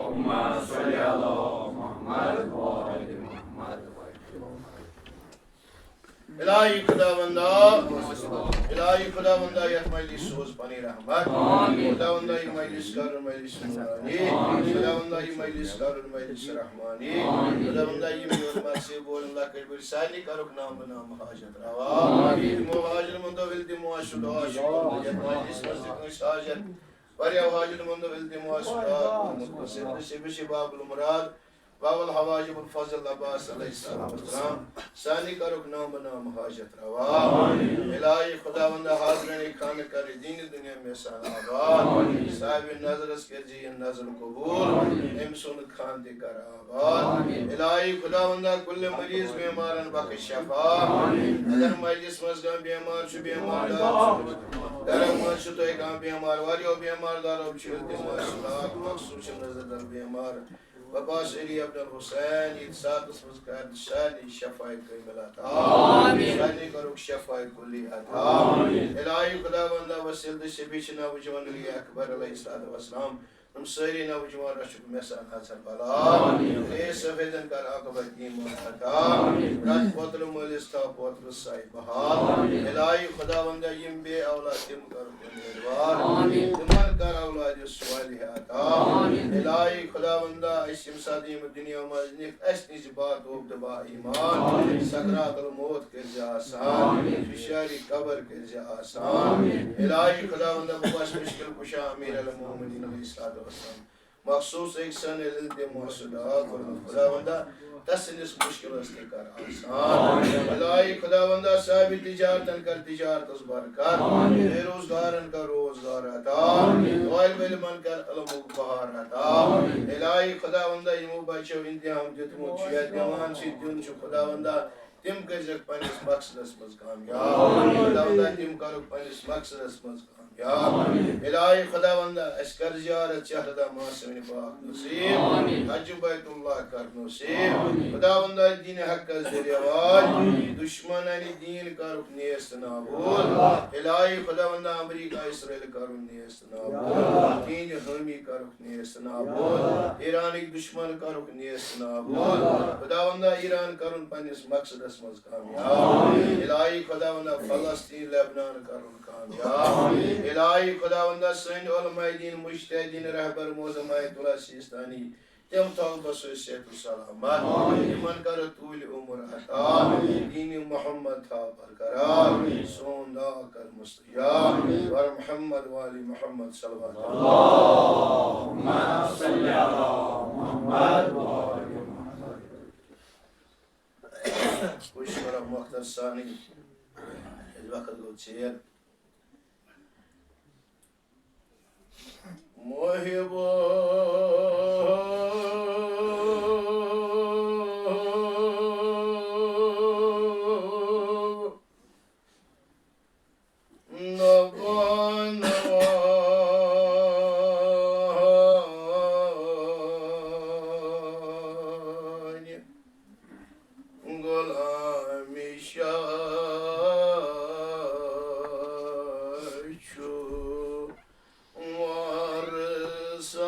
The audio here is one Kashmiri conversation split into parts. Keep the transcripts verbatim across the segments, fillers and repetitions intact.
اللهم صل على محمد وآل محمد. الہی خداوندا، الہی خداوندا، یتھ مجلس سوز پننی رحمت۔ آمین۔ خداوندا، یہ مجلس کرُن مجلس نورانی۔ آمین۔ خداوندا، یہ مجلس کرُن مجلس رحمانی۔ آمین۔ خداوندا، یہ میون مرثیے بولن لۄکٕٹۍ بٔڑۍ سارنٕے کرُکھ نام بہ نام حاجت روا۔ آمین۔ یِمو حاجت مندو ییٚلہِ تِمو آسہِ سُہ دعا چھُ کوٚرمُت، یتھ مجلس منٛز تہِ کٲنٛسہِ حاجت واریاہو حاجت مندو ییٚلہِ تِمو آسہِ سُہ دعا کوٚرمُت، بس ییٚلہِ تٔمِس یہِ باب المراد، باب الحواجب الفضل عباس علیہ الصلوۃ والسلام، سانی کرُکھ نام بہ نام حاجت روا۔ آمین۔ الہی خداوندا، حاضرین خانہ کر دین دنیا میں سان آباد۔ آمین۔ صاحب نظرس کر جی نظر قبول۔ آمین۔ أمۍ سُنٛد خان تہِ کر آباد۔ آمین۔ الہی خداوندا، کل مریض بیمارن بخش شفا۔ آمین۔ اگر مجلس منٛز کانٛہہ بیمار چھُ، بیمار دار چھُ، گرن منٛز چھُ تۄہہِ کانٛہہ بیمار، واریاہو بیمار دارو چھُ التماس لاکھ مخصوص نظر در بیمار۔ عباس علی عبد الحسین، ییٚتہِ ساتس منٛز کر سارنٕے شفاء کامل عطا۔ آمین۔ سارنٕے کرُکھ شفاء کلی عطا۔ آمین۔ الہی خداوندا، وسیلہٕ تہٕ شفیع چھِ نوجوان علی اکبر علیہ الصلوۃ والسلام۔ تِم سٲری نوجوان رچھُکھ مےٚ سان اظہر بلا۔ آمین۔ اے سفیدن کر عاقبت ایمان عطا۔ آمین۔ رتھ پوترٕ مٲلِس تھاو پوترٕ سایہِ بحال۔ آمین۔ الہی خداوندا، یِم بے اولاد تِم کر امیدوار۔ آمین۔ تِمن کر اولاد صالح عطا۔ آمین۔ الہی خداوندا، اَسہِ ییٚمہِ ساتہٕ یِم دُنیا منٛز نِکھ، اَسہِ نِش با توبہ تہٕ با ایمان۔ آمین۔ سکرات الموت کٔرۍ زِ آسان۔ آمین۔ فشاری قبر کٔرۍ زِ آسان۔ آمین۔ الہی خداوندا، بہٕ بس مشکل کشا امیر المومنین علیہ الصلوۃ والسلام۔ مخصوص أکۍ سٕنٛدِ التماس دعا کوٚرمُت، خداوندا، تسٕنٛدِس مُشکِلس تہِ کر آسان۔ الہی خداوندا، صاحب تجارتن کر تجارتس برکت، بے روزگارن کر روزگار عطا، طالب علمن کر علمُک بہار عطا۔ الہی خداوندا، یِمو بچو امتحان دیُتمُت چھُ یا دِوان چھِ، دیُن چھُ، خداوندا، تِم کٔرزیٚکھ پننِس مقصدس منٛز کامیاب۔ خداوندا، تِم کرُکھ پننِس مقصدس منٛز کامیاب۔ الہی خداوندا، اَسہِ کر زیارت چہرہ دہ ماسوِنہِ پاک نصیب۔ حج بیت اللہ کر نصیب۔ خداوندا، دین حقس دِ رواج۔ دشمنان دین کرُکھ نیست نابود۔ الہی خداوندا، امریکہ اسرائیل کرُن نیست نابود۔ دین حامی کرُکھ نیست نابود۔ ایرانٕکۍ دشمن کرُکھ نیست نابود۔ خداوندا، ایران کرُن پننِس مقصدس منٛز کامیاب۔ الہی خداوندا، فلسطین، لبنان کرُن کامیاب۔ الہی خداوندا، سٲنۍ علماء دین، مجتہدین، رہبر معظم آیت اللہ سیستانی، تِم تھاو بس صحت و سلامت۔ تِمن کر طول عمر عطا۔ دین محمد تھاو برقرار۔ سون دعا کر مستجاب۔ بر محمد وآل محمد صلوات۔ اللهم صل على محمد وآل محمد۔ خوش کرو مۄختصر سانٕے، ییٚلہِ وقت گوٚو ژیر۔ محب نوان غلام شاہ چھُ وارثا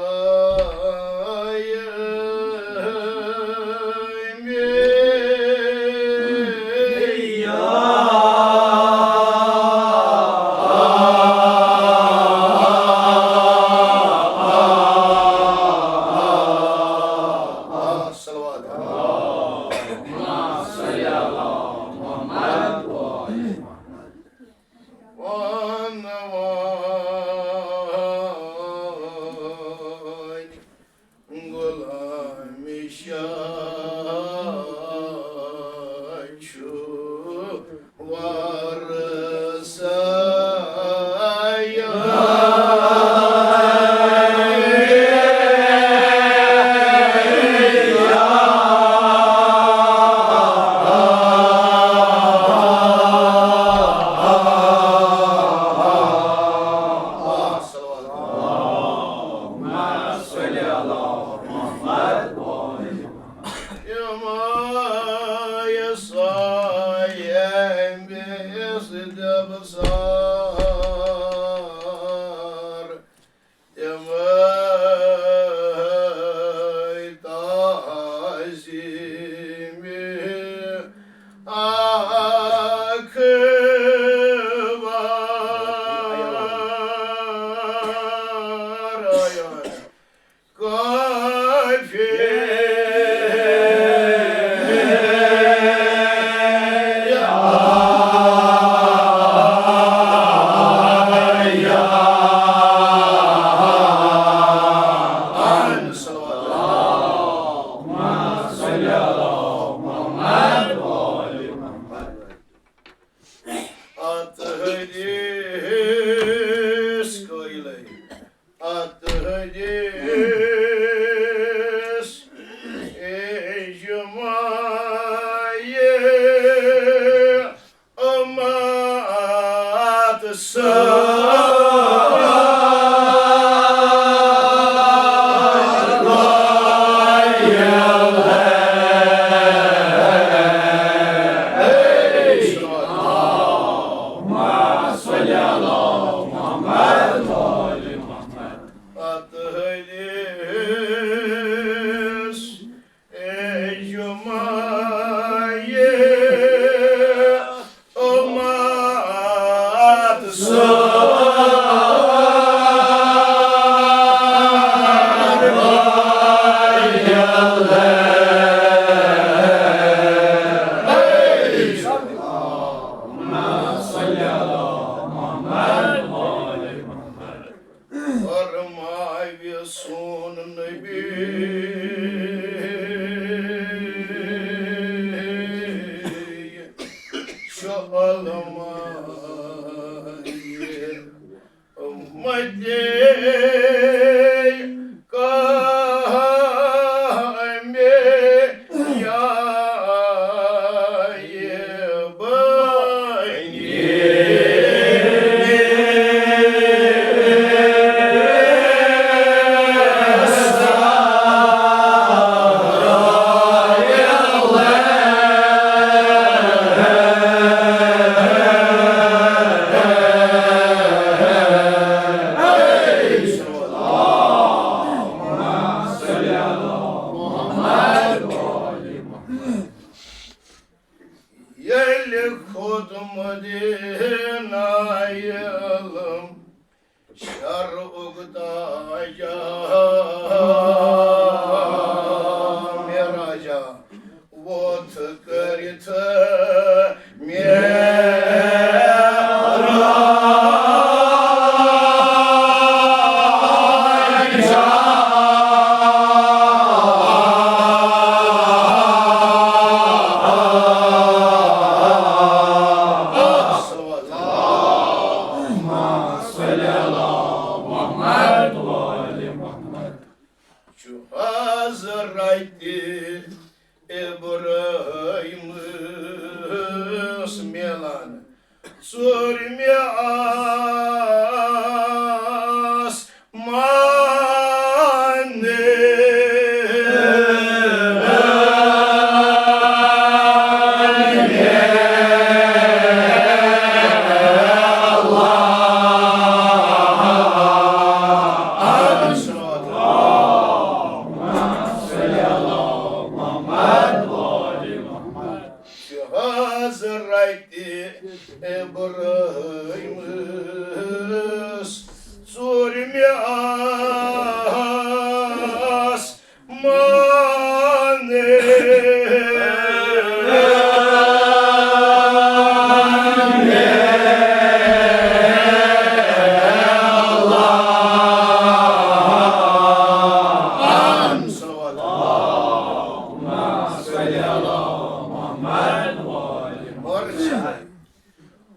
شو علماء امتی کامِ یا ییٚلہِ کھوٚت مدینہ علم شرعُک تاجا معراجا ووت کٔرِتھ معراجا۔ چھُ حضرت ابراہیمس میلان ژوٗرمہِ آسمانہٕ۔ حضرت ابراہیمس ژوٗرمہِ آسمانہٕ۔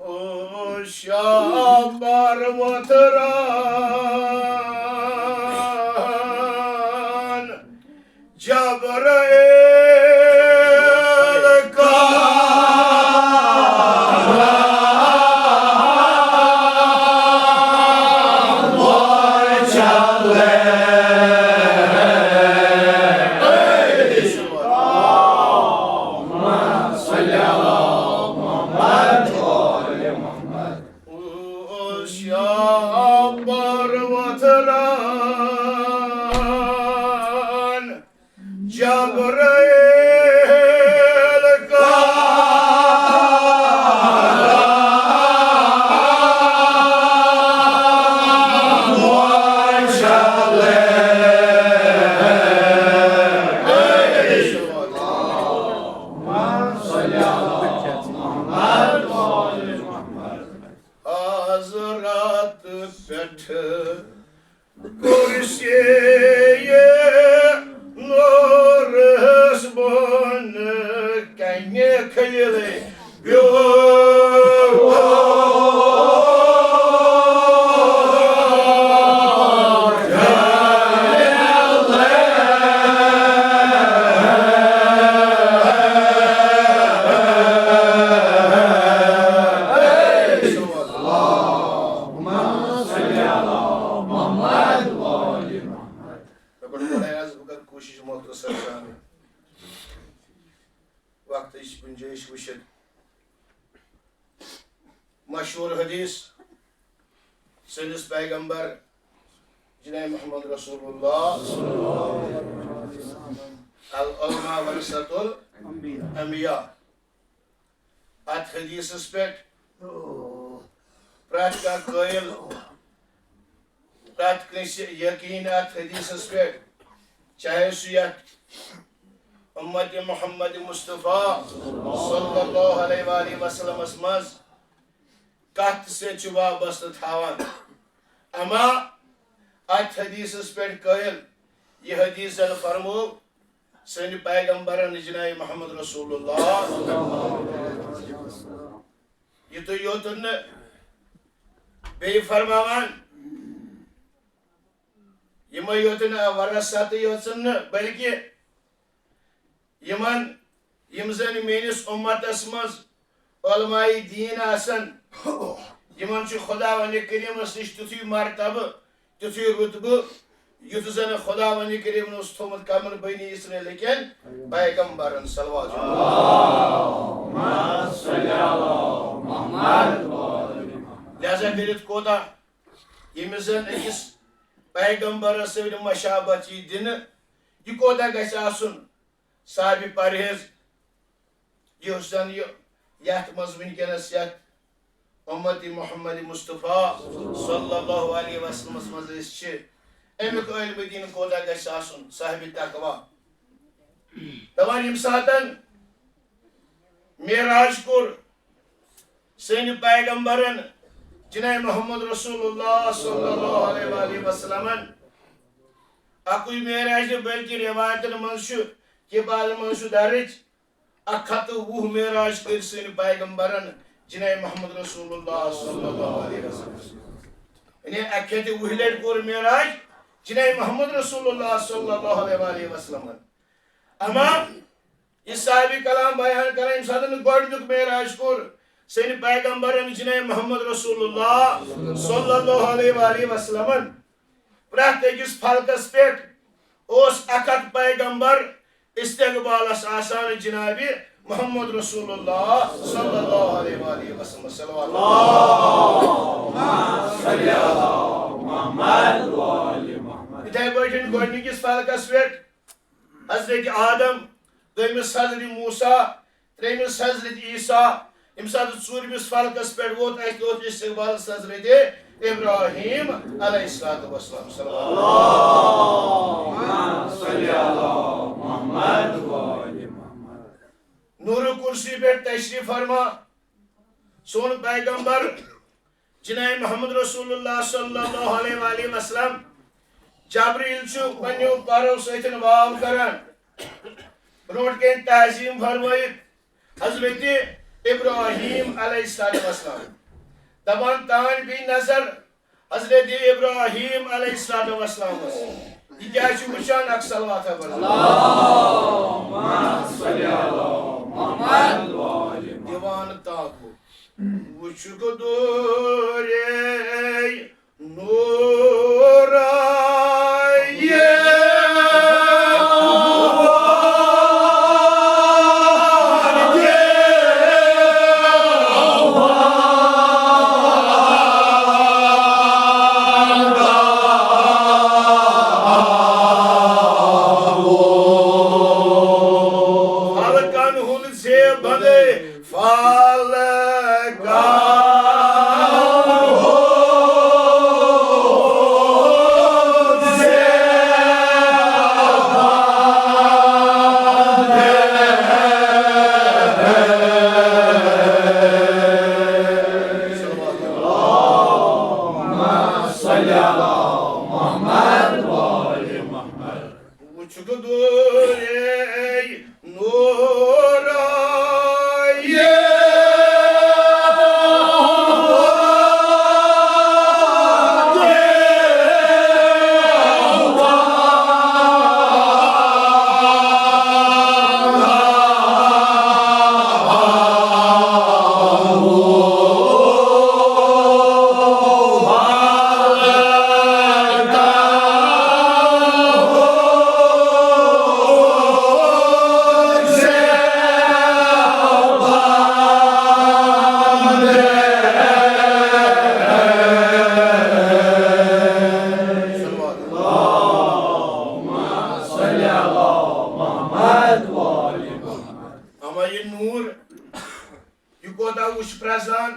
اور شاہ پروت ران جبرائیل کلام چلے۔ اوس شاہ پروت ران جبرائیل کلام چلے۔ حضرت پٮ۪ٹھ کرسی نورس بۄن کنہِ خلیلے بیوٗٹھ۔ مےٚ کوٚر گۄڈَے عرض، بہٕ کَرٕ کوٗشِش مۄختصر سان وقتٕچ گُنجٲیِش وٕچھِتھ۔ مشہوٗر حدیث سٲنِس پیغمبر جناب محمد رسول اللہ، العلماء ورثۃ الانبیاء۔ اتھ حدیثس پٮ۪ٹھ پرٛٮ۪تھ کانٛہہ قٲیِل، پرٛٮ۪تھ کٲنٛسہِ یقیٖن اتھ حدیثس پٮ۪ٹھ، چاہے سُہ یتھ امت محمد مصطفیٰ صلی اللہ علیہ وآلہ وسلمس منٛز کتھ سۭتۍ چھُ وابستہٕ تھاوان۔ اما اتھ حدیثس پٮ۪ٹھ قٲیِل یہِ حدیث زن فرمو سٲنۍ پیغمبرن جناب محمد رسول اللہ۔ یِتُے یوت نہٕ، بیٚیہِ فرماوان، یِمے یوت نہٕ ورثتٕے یوت نہٕ، بلکہِ یِمن، یِم زن میٲنِس اُمتس منٛز علماء دیٖن آسن، یِمن چھُ خداوند کریمس نِش تیُتھُے مرتبہٕ، تیُتھُے رُتبہٕ، یُتھ زن خداوند کریمن اوس تھوٚومُت کمن بنی اسرائیل کٮ۪ن پیغمبرن۔ صلوات۔ لہذا کٔرِتھ کوتاہ ییٚمِس زن أکِس پیغمبرس سۭتۍ مشابت یی دِنہٕ، یہِ کوتاہ گژھِ آسُن صاحب پرہیز، یُس زن یہِ یتھ منٛز وٕنکیٚنس یتھ امت محمد مصطفیٰ صلی اللہ علیہ وسلمس منٛز أسۍ چھِ، امیُک علم دین کوتاہ گژھِ آسُن صاحب تقوی۔ دپان ییٚمہِ ساتن معراج کوٚر سٲنۍ پیغمبرن جناب محمد رسول اللہ صلی اللہ علیہ وآلہ وسلمن، اکُے معراج نہٕ بلکہ روایتن منٛز چھُ، کتابن منٛز چھُ درج، اکھ ہتھ تہٕ وُہ معراج کٔرۍ سٲنۍ پیغمبرن جناب محمد رسول اللہ صلی اللہ علیہ وسلم۔ یعنی اکہِ ہتہِ وُہہِ لٹہِ کوٚر معراج جناب محمد رسول اللہ صلی اللہ علیہ وآلہ وسلمن۔ اما یہِ صاحب کلام بیان کران، ییٚمہِ ساتہٕ گۄڈٕنیُک معراج کوٚر سٲنۍ پیغمبرن جناب محمد رسول اللہ صلی اللہ علیہ وآلہ وسلمن، پرٛٮ۪تھ أکِس فلکس پٮ۪ٹھ اوس اکھ اکھ پیغمبر استقبالس آسان جناب محمد رسول اللہ صلی اللہ علیہ وآلہ وسلم۔ صلوات۔ اللہم صل علی محمد و آل محمد۔ یِتھے پٲٹھۍ گۄڈٕنِکِس فلکس پٮ۪ٹھ حضرت آدم، دوٚیمِس حضرت موسیٰ، ترٛیٚیمِس حضرت عیسیٰ، ییٚمہِ ساتہٕ ژوٗرمِس فلکس پٮ۪ٹھ ووت، اَتہِ ووت استقبالس حضرت ابراہیم علیہ الصلوۃ والسلام۔ صلوات۔ اللہم صل علی محمد و آل محمد۔ نور کرسی پٮ۪ٹھ تشریف فرما سون پیغمبر جناب محمد رسول اللہ صلی اللہ علیہ وآلہ وسلم، جبریل چھُ پننیو پرو سۭتۍ واو کران۔ برونٛٹھ کَنہِ تعظیم فرمٲیِتھ حضرت ابراہیم علیہ الصلوۃ والسلام۔ دپان تانۍ پیٚیہِ نظر حضرت ابراہیم علیہ الصلوۃ والسلامس۔ یہِ کیٛاہ چھُ وٕچھان؟ اکھ صلوات ہا پرزٕ۔ اللہم صل علی محمد و آل محمد۔ دیوان تاکو وٕچھُکھ دوٗرے نوٗرا یہِ۔ فلکن ہُنٛد زیب بندے، فلکن ہُنٛد زیب بندے۔ اللہم صل علی محمد و آل محمد۔ وٕچھُکھ دوٗرے نوٗرا یہِ۔ اما یہِ نوٗر، یہِ کوتاہ وُچھ پرٛزان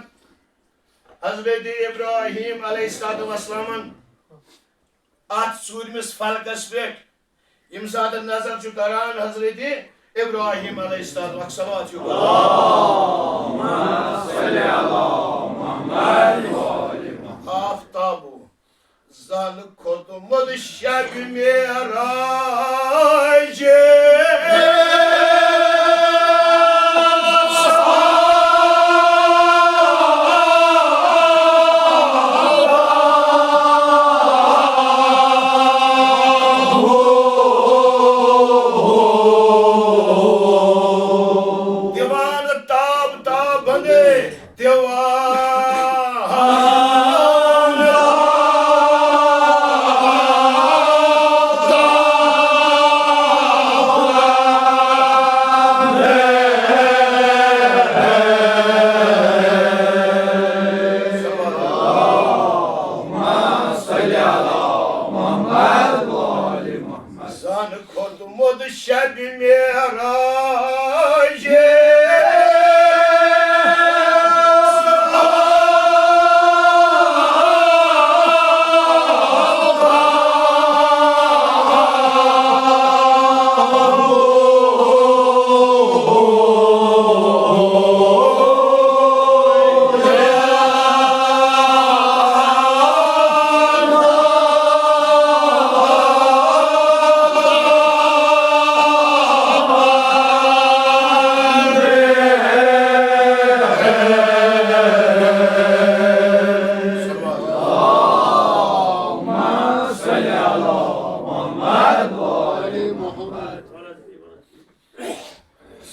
حضرت ابراہیم علیہ الصلوۃ والسلامن اتھ ژوٗرمِس فلکس پٮ۪ٹھ، ییٚمہِ ساتہٕ نظر چھُ کران حضرت ابراہیم علیہ السلام، اکھ صلوات چھُ پران۔ آفتابو زن کھوٚتمُت شبِ معراج۔ دیوان تاب تاب بندے۔ دیوان۔ زن کھوٚتمُت شبِ معراج۔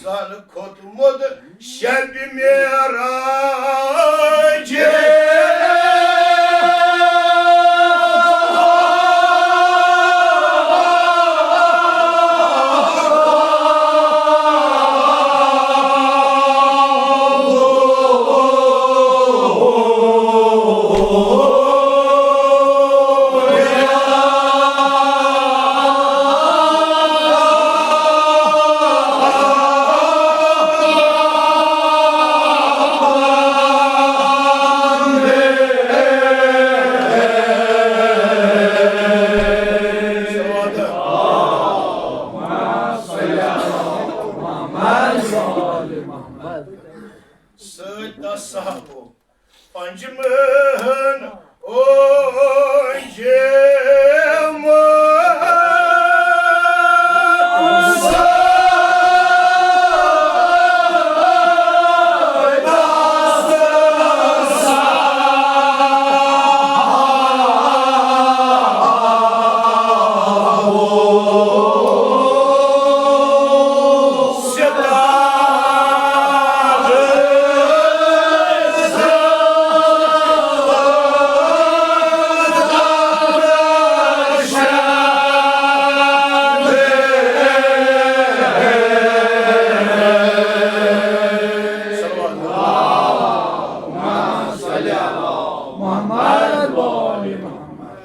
زن کھوٚتمُت شبِ معراج۔ سۭتۍ تس صحابو۔ انجمن، او انجمن۔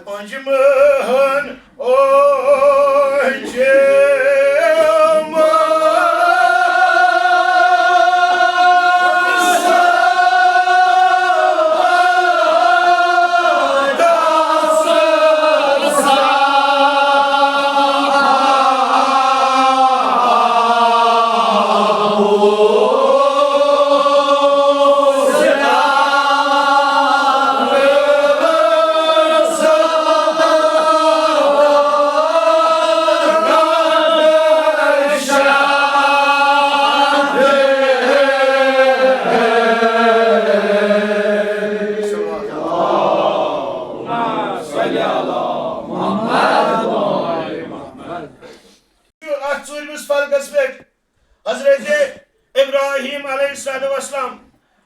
انجمن، او انجمن۔ اتھ ژوٗرمِس فرقس پٮ۪ٹھ حضرت ابراہیم علیہ الصلوۃ والسلام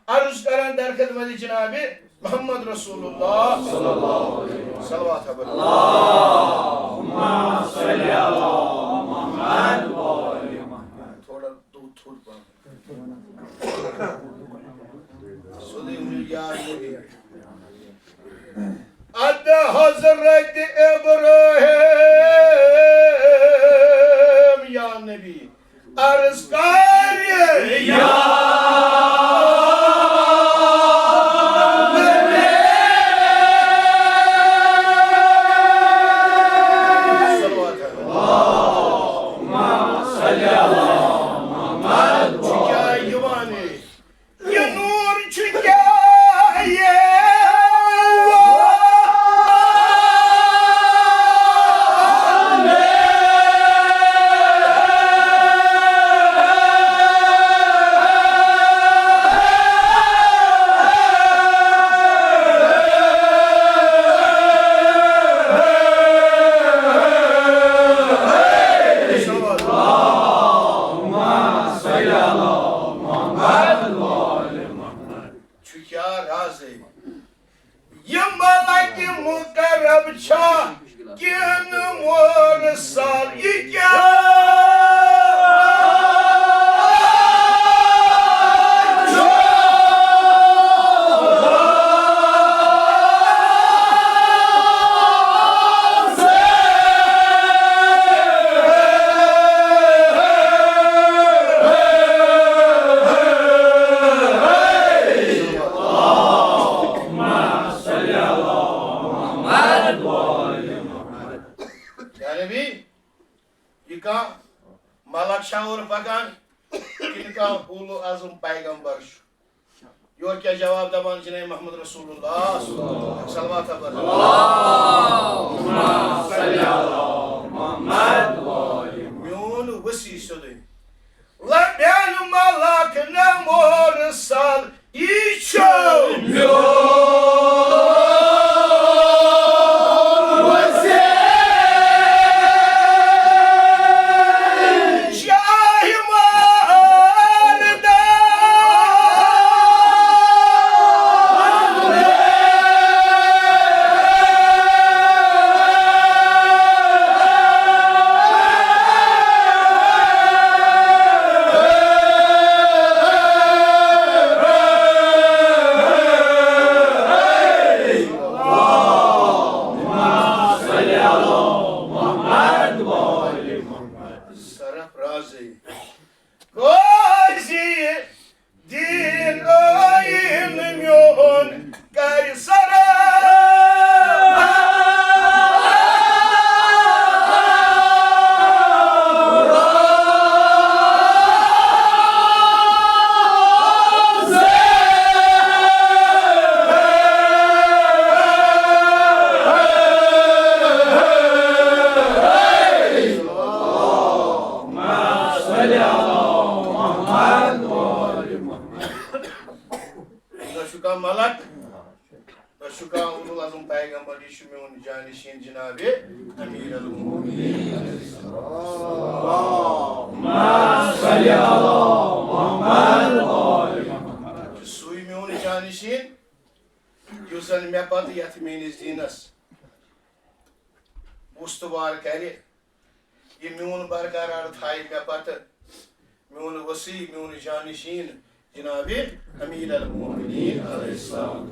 عرض کران در خدمت جناب محمد رسول اللہ صلی اللہ علیہ وسلم۔ صلوات حضرت۔ اللہم صل علی محمد و آل محمد۔ تھوڑا دو تھوڑ پہن۔ سیدی یا نبی۔ اد حضرت ابراہیم یا نبی عرض کر یا نبی۔ صلوات۔ چھُ کیٛاہ یِوان؟ یہِ نوٗر چھُ کیٛاہ یِوان؟ ملک چھا اورٕ پکان کِنہٕ کانٛہہ اولو اعظم پیغمبر چھُ؟ یورٕ کیٛاہ جواب دپان جناب محمد رسول اللہ؟ صلوات پرو۔ میون ؤسی سیوٚدُے۔ لبین ملک نہ مرسل، یہِ چھُ میون ؤسی۔ شاہ مردان۔ سرفرازٕے۔ قاضی دین آئین میون قیصر۔ نہ چھُ کانٛہہ ملک، نہ چھُ کانٛہہ اولو اعظم پیغمبر، یہِ چھُ میون جانشین جناب امیر المومنین۔ چھُ سُے میون جانشین، یُس زن مےٚ پتہٕ یتھ میٲنِس دینس استوار کرِ۔ یہِ میون برقرار تھایہِ مےٚ پتہٕ میون وصی، میون جانشین جناب امیر المومنین علیہ السلام۔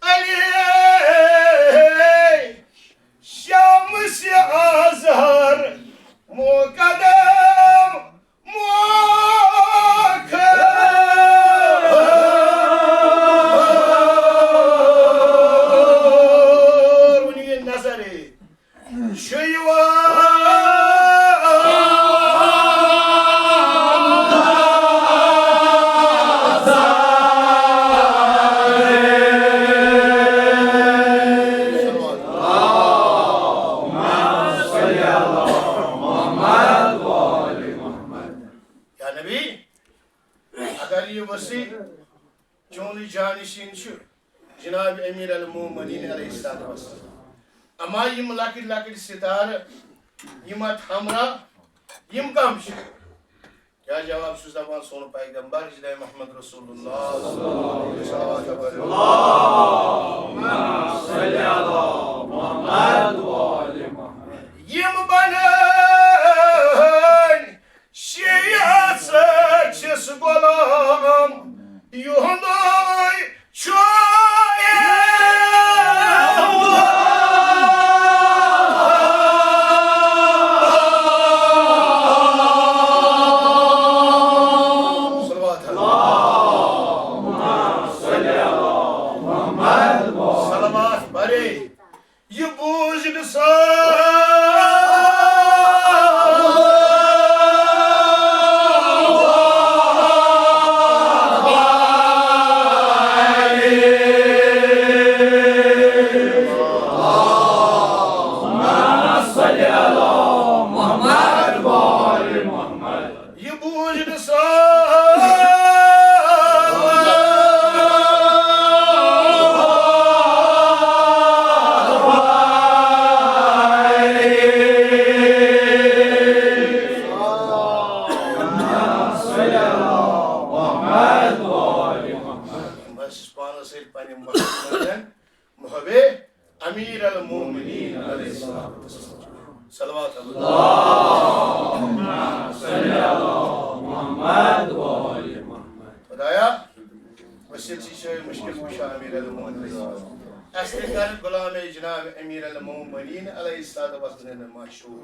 علی شمس اظہر مقدم۔ یا نبی، اگر یہِ وصی چون جانشین چھُ جناب امیر المومنین علیہ الصلوۃ والسلام، اما یِم لۄکٕٹۍ لۄکٕٹۍ ستارٕ، یِم اتھ ہمراہ، یِم کم چھِ؟ کیا جواب چھُس دپان سون پیغمبر جناب محمد رسول اللہ؟ صلوات پرو۔ یِم بنٲنۍ شیعہ سۭتۍ چھِس غلام، یِہُنٛدُے چھُ صلوات۔ صلوات پرے۔ یہِ بوٗزِتھ سا یہِ بوٗزِتھ سا بس پانس سۭتۍ پننہِ محبوبن محب امیر المومنین علیہ السلام۔ صلوات۔ اللہم صل علی محمد و آل محمد۔ خدایا، وسیلہ چھ مشکل کشا امیر المومنین۔ اسہِ تہِ کر غلام جناب امیر المومنین علیہ الصلوۃ والسلام مشہور۔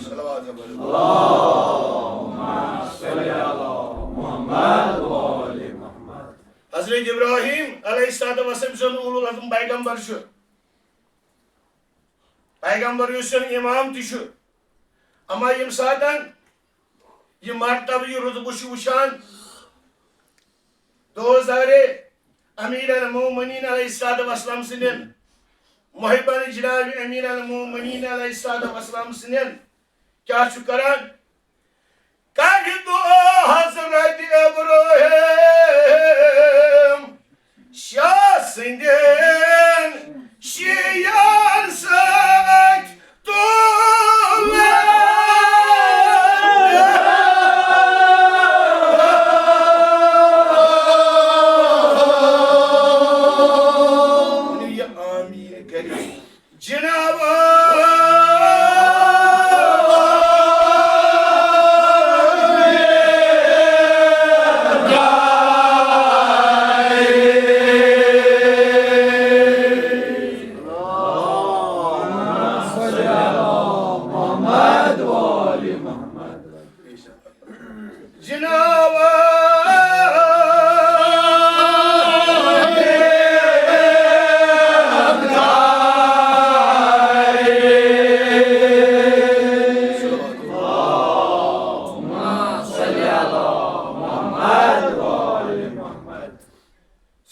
صلوات۔ اللہم صل علی محمد و آل محمد۔ حضرت ابراہیم علیہ الصلوۃ والسلام سُنٛد اولو العزم پیغمبر چھُ، پیغمبر یُس زن امام تہِ چھُ، اما ییٚمہِ ساتن یہِ مرتبہٕ، یہِ رُتبہٕ چھُ وٕچھان، دوزارِ امیر المومنین علیہ الصلوۃ والسلام سٕنٛدٮ۪ن محبن، جناب امیر المومنین علیہ الصلوۃ والسلام سٕنٛدٮ۪ن کیٛاہ چھُ کران؟ کرِ دعا حضرت ابراہیم شاہ سٕنٛدٮ۪ن شیعن سۭتۍ تُل۔ ؤنِو یہِ آمیٖن کٔرِو۔ جناب۔ جناب۔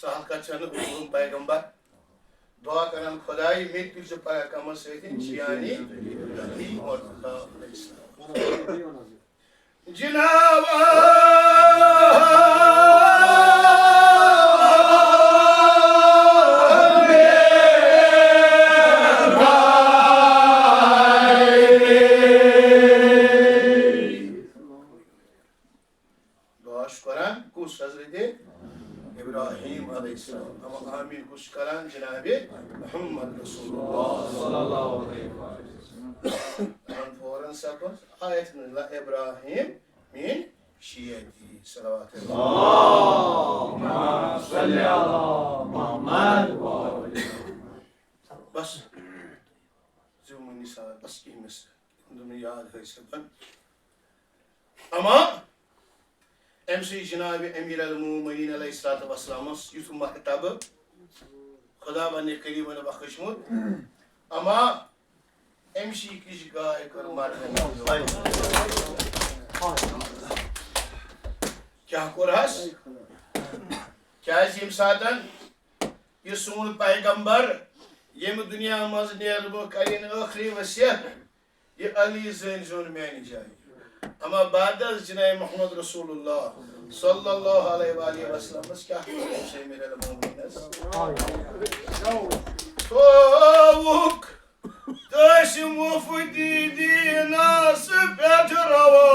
سہل کتھ چھنہٕ، اوسُم پیغمبر دعا کران، خداے، مےٚ تہِ تُلۍ ژٕ پگاہ کمس سۭتۍ، شیعانی علی مرتضیٰ علیہ السلام۔ جناب۔ دعا چھُ کران کُس؟ حضرت ابراہیم علیہ السلام۔ اما آمین کُس چھُ کران؟ جناب محمد رسول اللہ صلی اللہ علیہ وسلم۔ کران فوراً سبز آیت نزلہ ابراہیم من شیعتی۔ صلوات۔ اللہم صل علی محمد و آل محمد۔ بس۔ زیوٗن نثار، بس کینٛہہ مِصرٕ۔ دوٚپُن یاد حٲصِل کر۔ اما أمۍ سٕے جناب امیر المومنین علیہ الصلوۃ والسلامس یُتھ مرتبہٕ خداوند کریمن بخشمُت، اما أمۍ سٕے کِژھ گاے کٔر مردن۔ کیٛاہ کوٚرہس؟ کیٛازِ ییٚمہِ ساتن یہِ سون پیغمبر ییٚمہِ دُنیا منٛز نیرٕ بہٕ، کرِن ٲخری وصیت، یہِ علی زٲنۍ زیوٚن میانہِ جایہِ۔ اما بعد از جناب محمد رسول اللہ صلی اللہ علیہ وآلہ وسلمس کیٛاہ کوٚر أمۍ سٕے امیر المومنینس؟ تھووُکھ تٔسۍ مفتی دینس پٮ۪ٹھ روا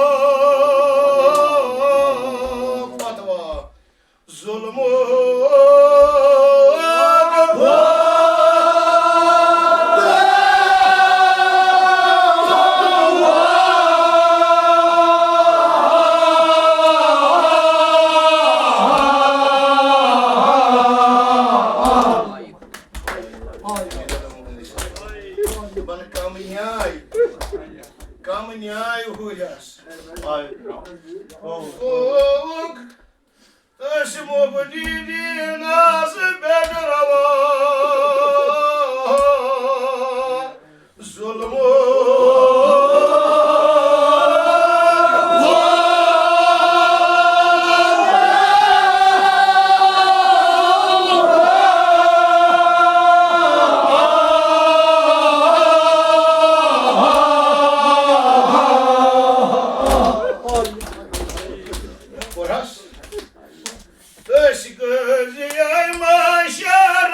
فتوا۔ ظلم۔ بن کم نیاے، کم نیاے ہُرس۔ اوک۔ تہٕ سِمو بہٕ دیٖدی ناز پٮ۪ٹھ روا ظُلمو۔ کوٚرہَس؟ أسۍ کٔرۍ زِ آے ماشا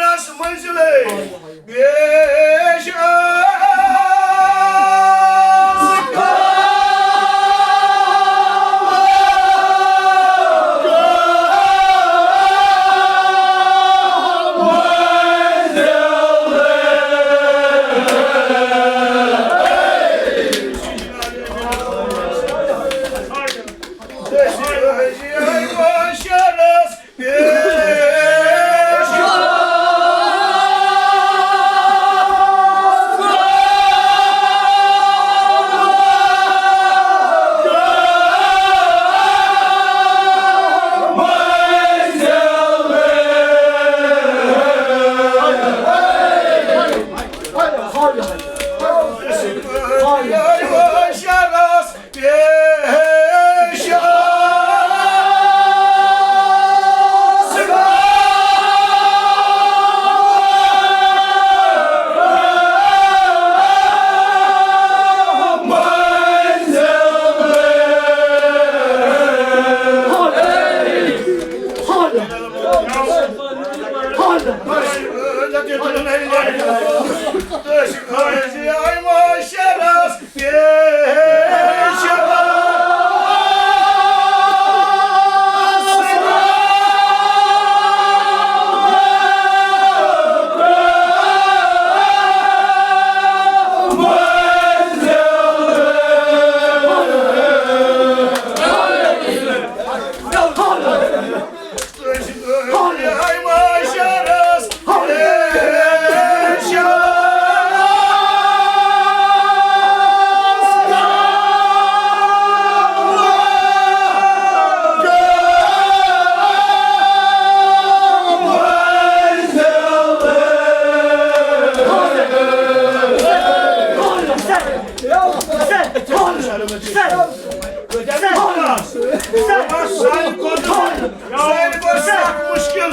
ساروی کھۄتہٕ، ساروی کھۄتہٕ سخت مُشکِل۔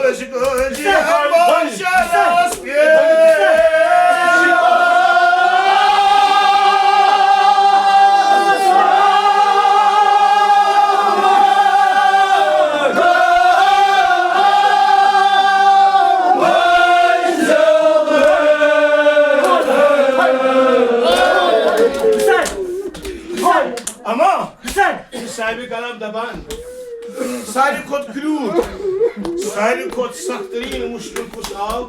أسۍ گٔژھۍ یَتھ بادشاہس پیش۔ اما، حسین۔ یہِ صاحبِ قلم دپان، ساروی کھۄتہٕ کرٛوٗٹھ، ساروی کھۄتہٕ سخت تریٖن مُشکِل کُس آو؟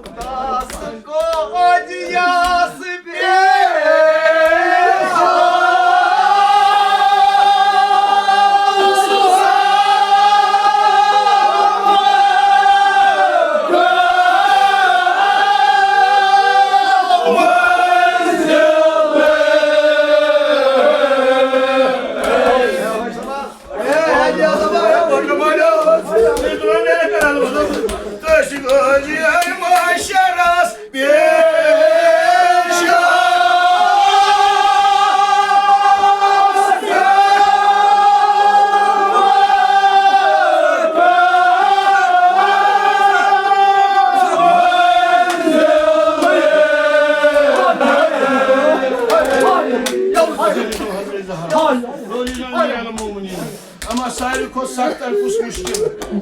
اما ساروی کھۄتہٕ سخت تہٕ کُس مُشکِل،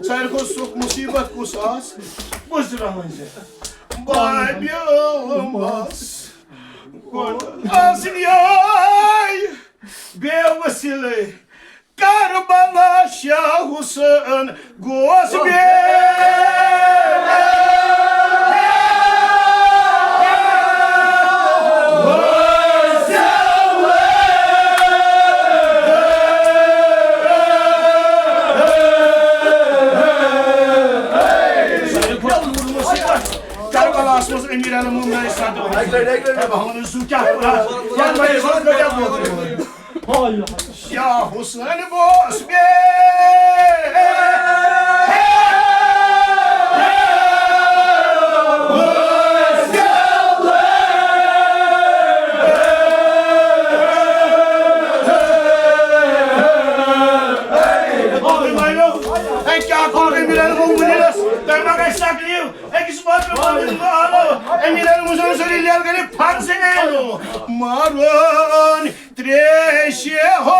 ساروی کھۄتہٕ سُہ مُصیٖبت کُس آس؟ بُزرٕ ؤنۍ زِ بابیومس گۄڈٕ آسنیے بے وسیلے کربلا شاہ حسین گوس بے۔ کربلاہس منٛز امیر المومنین صدر۔ بہٕ وَنہٕ سُہ کیٛاہ کوٚر۔ شاہ حسین گوس بے۔ ہے، کیٛاہ کوٚر امیر المومنینس؟ تۄہہِ ما گژھِ تکلیف؟ أکِس پتہٕ پتہٕ آلو امیر المومنین سُنٛد لیل کٔرِتھ فرض عینو مارون۔ تریشہِ ہو۔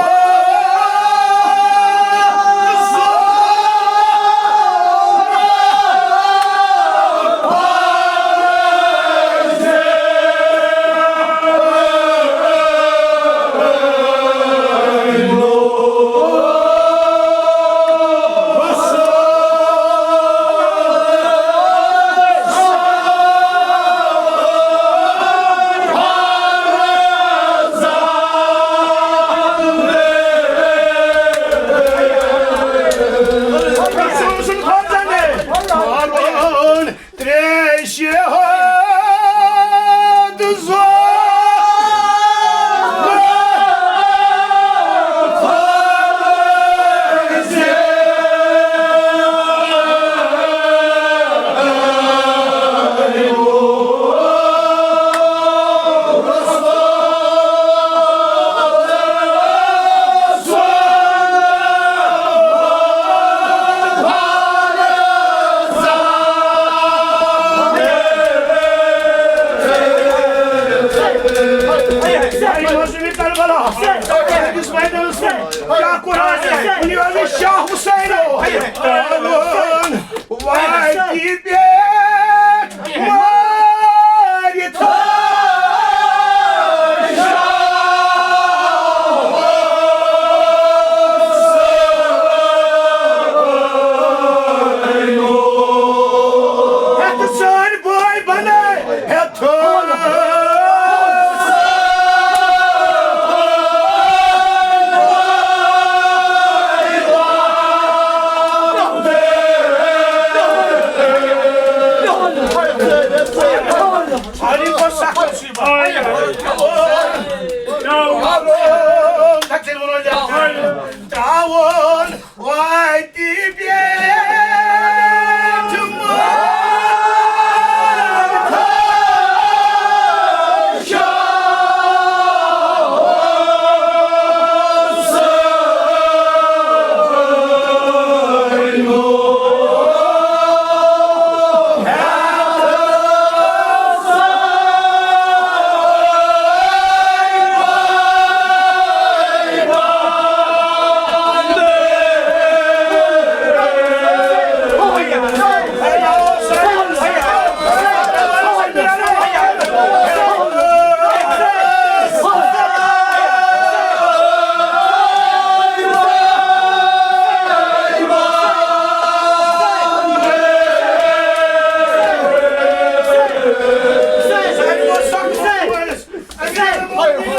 اَتہِ پٮ۪ٹھ مٲرِتھ ہٮ۪تھ سٲنۍ بٲے بنٲے ہٮ۪تھ۔ ترٛاوُن وَتہِ پٮ۪ٹھ مٲرِتھ۔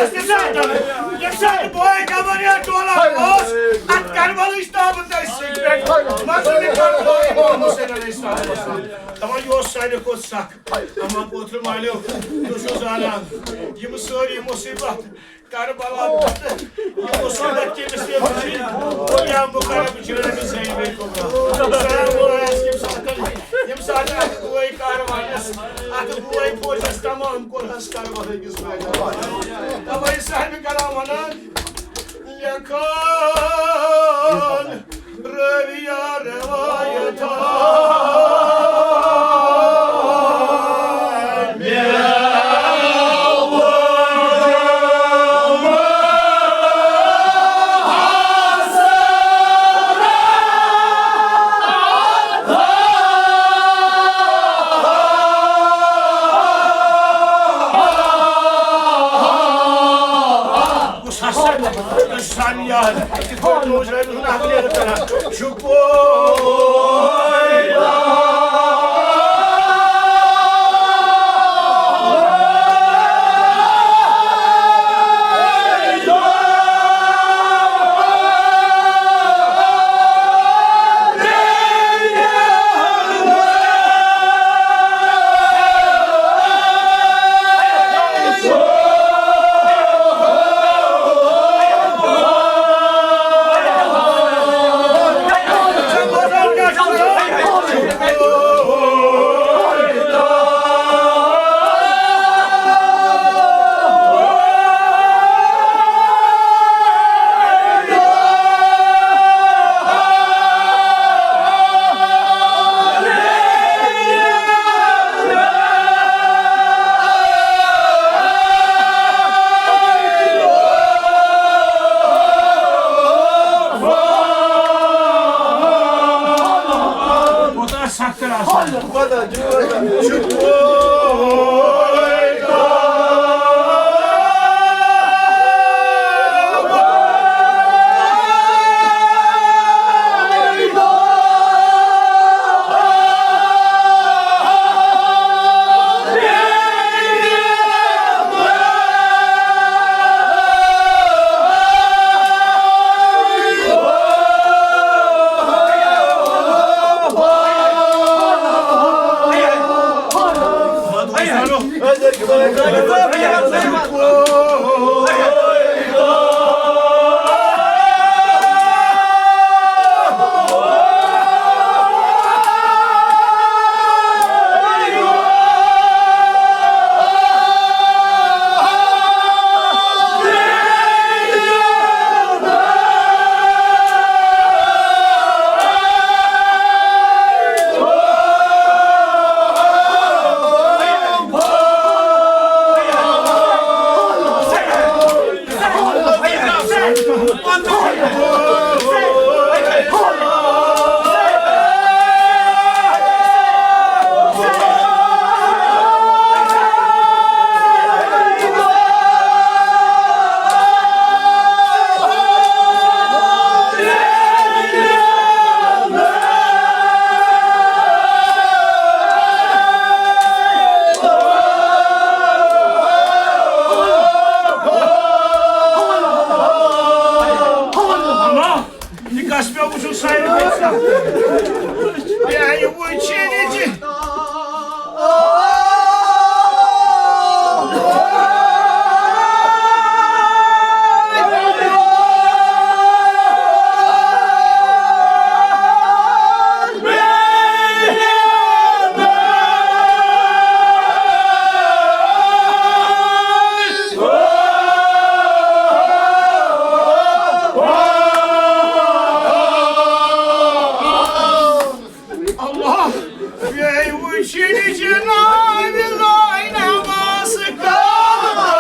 ییٚمہِ ساتہٕ بٲے خبر یا ٹولہ اوس، اتھ کربلٕچ تابہٕ تٔتھۍ سۭتۍ پٮ۪ٹھ۔ مگر یہِ کربلا امام حسین علیہ السلام اوس۔ دپان، یہِ اوس ساروی کھۄتہٕ سخ۔ اما پوتھر مالیو، تُہۍ چھِو زانان، یِم سٲری مصیبت کربلا پتہٕ، یہِ مصیبت کٔمِس پیٚو چھِ، اور یا مقرب چھِ ربِ زینب کبریٰ۔ سلام علیکم، ییٚمہِ ساتہٕ، ییٚمہِ ساتہٕ اتھ بٲے کاروانس، اتھ بٲے فوجس تمام کوٚر حظ کربلا کِس میدانس۔ توے صاحب کرام ونان، لیکھان رٲوِیا روایت۔ کُس ہسا، یہِ چھُ سانہِ یاد، کِتھ پٲٹھۍ روز رٲوِتھ ہُنٛد اکھ لیرٕ کران۔ شُکر۔ کوتاہ سخت آسان۔ شیٖرِتھ چھِ ناوِ لٲنہِ منٛز کالہٕ۔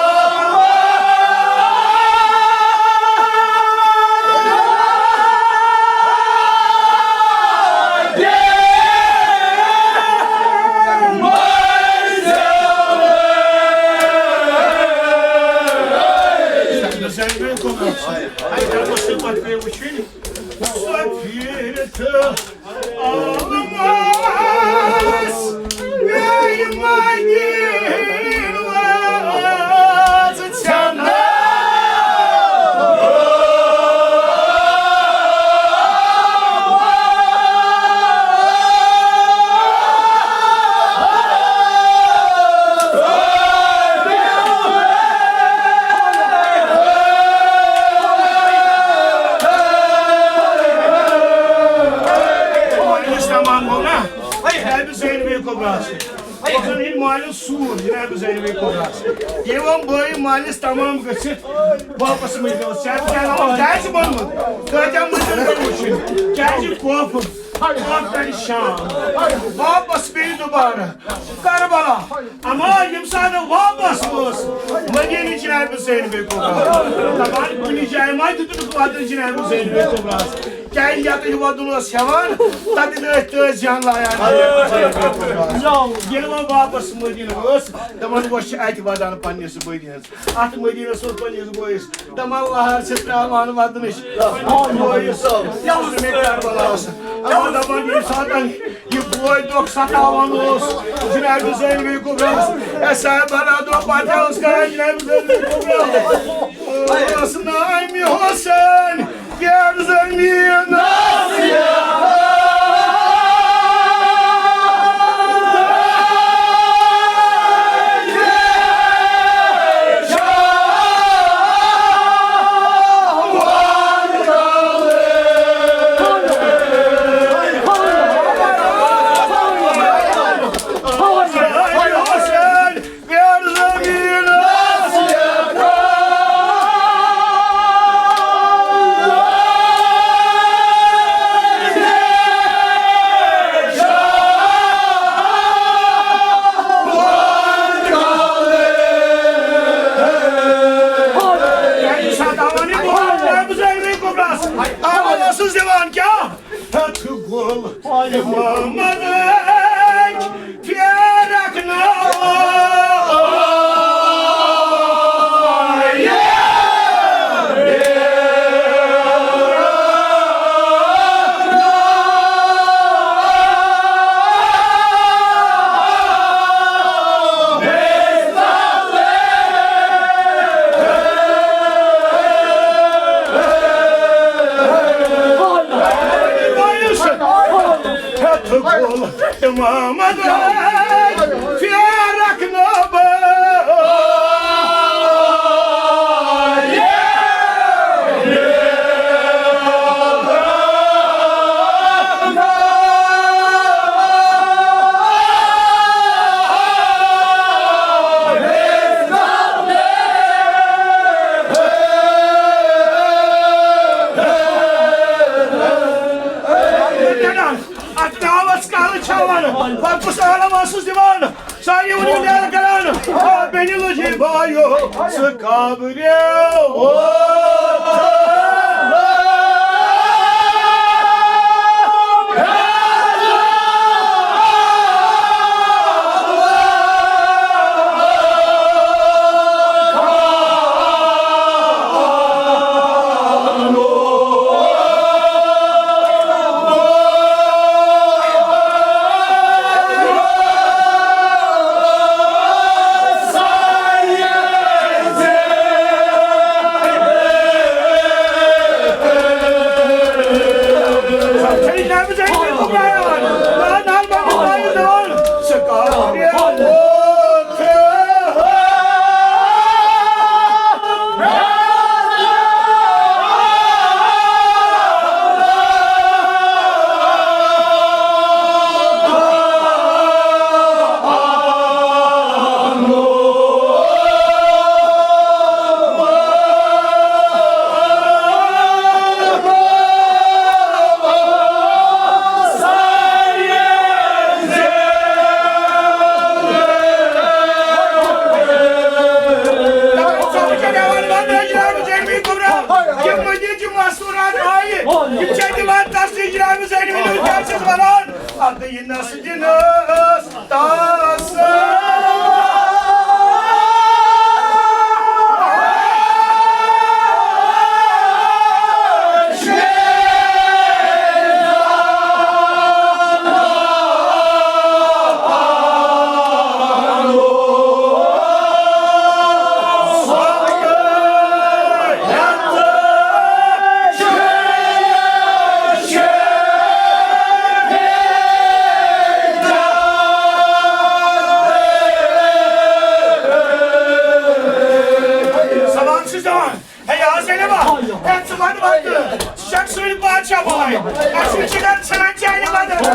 سۄ پھیٖرِتھ مجلس تمام گوٚو نا؟ ہے، ہے، بہٕ زینبِ کُبراہس۔ وۄنۍ زن ییٚلہِ مٲلِس سوٗر جناب زینبِ کُبراہس۔ ییٚلہِ وۄنۍ بٲے مٲلِس تمام گٔژھِتھ واپس مٔنٛزۍ اوس۔ شاید کیٛاہ ناو اوس؟ کیٛاہ چھُ بوٚنمُت؟ کٲتیٛاہ مٔنٛزۍ گٔے وٕچھِنۍ؟ کیٛازِ کوفُن؟ کوف کرِ شام۔ واپس پیٚیہِ دُبارٕ کربلا۔ اما ییٚمہِ ساتہٕ واپس وٲژ مدیٖنہٕ جناب زینبِ کُبرا، دپان کُنہِ جایہِ ما دیُتُکھ وعدٕ جناب زینبِ کُبراہس؟ کیٛازِ یتٮ۪ن وۄدُن اوس ہٮ۪وان، تتٮ۪ن ٲسۍ تٔتھۍ جان لایان۔ ییٚلہِ وۄنۍ واپس مدیٖنہٕ وٲژ، دپان وۄنۍ چھِ اتہِ ودان پننِس بٲے ہٕنٛز۔ اتھ مدیٖنس اوس پننِس بٲیِس دپان لہر چھِ تراوان ودنٕچ۔ بٲیِس اوس مےٚ کربلاہس۔ اما دپان ییٚمہِ ساتن یہِ بوے دۄکھ ستاوان اوس جناب زینبِ کُبراہس، اے صاحب برادرو پتہٕ اوس کران جناب زینبِ کُبراہس۔ اوس ناوِ حسین پٮ۪ٹھ زٔمیٖنَس۔ اول ٲسٕس دِوان کیٛاہ؟ ہتھ گول محمد پھیرکھ ناو۔ ہیٚتھ گول امامت فیرک نبی۔ اتھ ناوس کالہٕ چھاوان، پتہٕ کُس عالم ٲسٕس دِوان؟ سارے ؤنِو لیل کران، آ، بیٚنہِ لٔجے بایو، ژٕ کابریو۔ بادشاہ بھاے، اَسہِ چھِ گَرِ ژھٕنان چانہِ بدل۔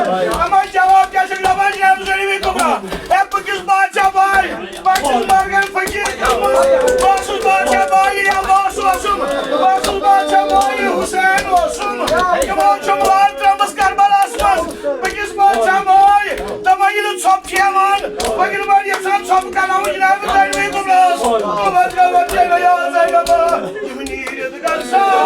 اَما جواب کیٛاہ چھُکھ دَپان جناب ظٲہِر کُبرا؟ اے بہٕ کِس بادشاہ بھاے، بہٕ چھُس مرگن فقیٖر گوٚمُت۔ بہٕ اوسُس بادشاہ بھاے عباس اوسُم، بہٕ اوسُس بادشاہ بھاے حسین اوسُم۔ تِمو چھُم لال ترٲومٕژ کربلاہَس منٛز۔ بہٕ کِس بادشاہ بھاے، دَپان ییٚلہِ ژھۄپہٕ چھِ یِوان، بہٕ کِتھ پٲٹھۍ یَژھان ژھۄپہٕ کَرناوُن جناب ظٲہِر کُبراہَس؟ بہٕ وَنہٕ، بہٕ وَنہٕ، یِم نیٖرِتھ گژھان۔